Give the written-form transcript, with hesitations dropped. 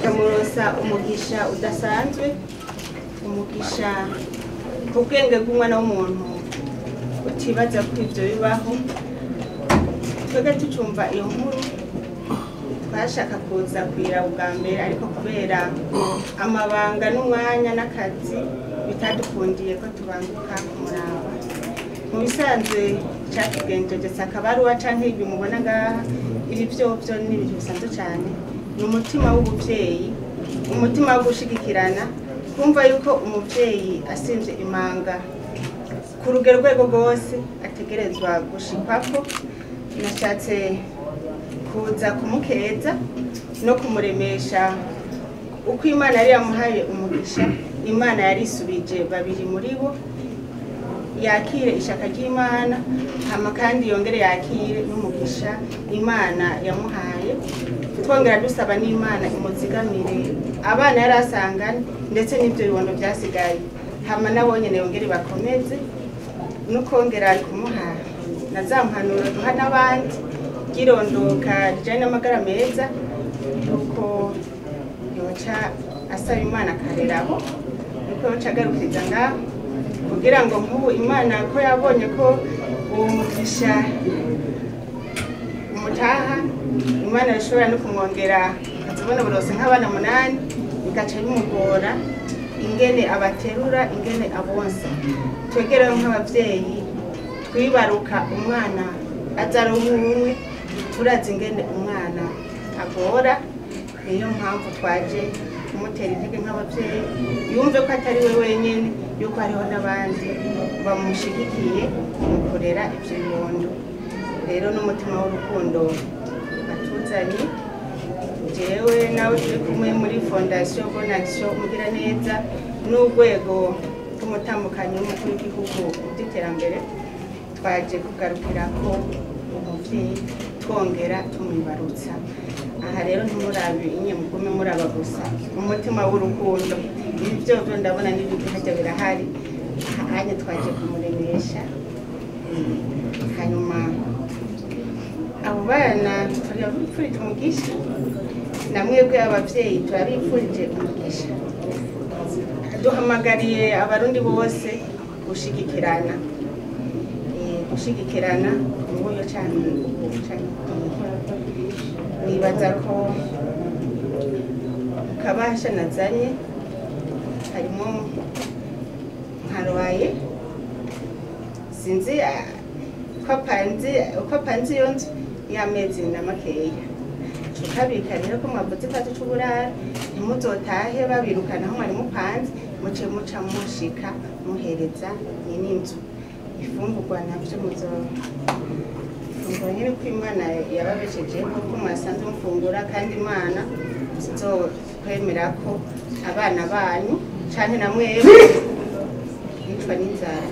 Ikamurosa umugisha udasanzwe, umugisha ku bwenge bw'umwana w'umuntu utibaza ko ibyo bibaho. Twebwe tucumva iyo nkuru twashaka kuza kuyiraba ubwa mbere, ariko kubera amabanga n'umwanya n'akazi bitadukundiye ko tubanguka kumuraba. Mu bisanzwe catugenjeje akabaruwa canke ibi mubona ngaha, ibi vyovyo ni ibintu bisanzwe cane. Ni umutima w'ubuvyeyi, umutima wo gushigikirana, kumva yuko umuvyeyi asimvye imanga ku rugero rwego rwose ategerezwa gushikwako. Nashatse kuza kumukeza no kumuremesha uko Imana yari yamuhaye umugisha. Imana yarisubije babiri muri bo, yakire ishaka ry'Imana, hama kandi yongere yakire n'umugisha Imana yamuhaye. Twongera dusaba n'Imana imuzigamire abana yari asanganye ndetse n'ibyo bibondo byasigaye, hama nabo nyene yongere bakomeze no kongera kumuha na za mpanuro duha n'abandi ry'irondoka rijanye n'amagara meza, yuko yoca asaba Imana akareraho, yuko yoca agarukiriza ngaho, kugira ngo nk'ubu Imana ko yabonye ko uwo mugisha umutaha, Imana ishobora no kumwongera akazibona burose nk'abana 8, bigaca bimugora ingene abaterura, ingene abonsa. Twegerewe nk'abavyeyi twibaruka umwana aza ari umwe, turazi ingene umwana agora. Niyo mpamvu twaje kumutera intege nk'abavyeyi, yumve ko atari we wenyene, yuko hariho n'abandi bamushigikiye mu kurera ivyo bibondo. Rero n'umutima w'urukundo atuzanye, jewe nawe turi kumwe muri Fondation Bonne Action Mugiraneza n'urwego rw'umutambukanyi w'umukuru w'igihugu by'iterambere, twaje kugarukira ko umuvyeyi twongera tumwibarutsa. Aha rero ntimurabe inye, mugume muraba gusa umutima w'urukundo. Ibi vyovyo ndabona n'ibindi hajya birahari. Hanye twaje kumuremesha, hanyuma abo bana turabipfurije umugisha, na mwebwe abavyeyi turabipfurije umugisha. Duhamagariye abarundi bose gushigikirana, gushigikirana mu buryo canke canke. Nibaza ko kabasha nazanye harimo nka loyer, sinzi ko apanze, uko apanze iyo nzu y'amezi na makeya. Tukabika rero ko mwavuze ko c'uburaro, ntimuzotahe babirukana aho mwari mupanze, muce muca mushika muhereza nyin'inzu ifungurwa. Navyo muzo fungura nyene ko Imana yababeshejeho, ko mwasanze mufungura, kandi Imana sizokwemera ko abana banyu canke na mwebwe bicwa n'inzara.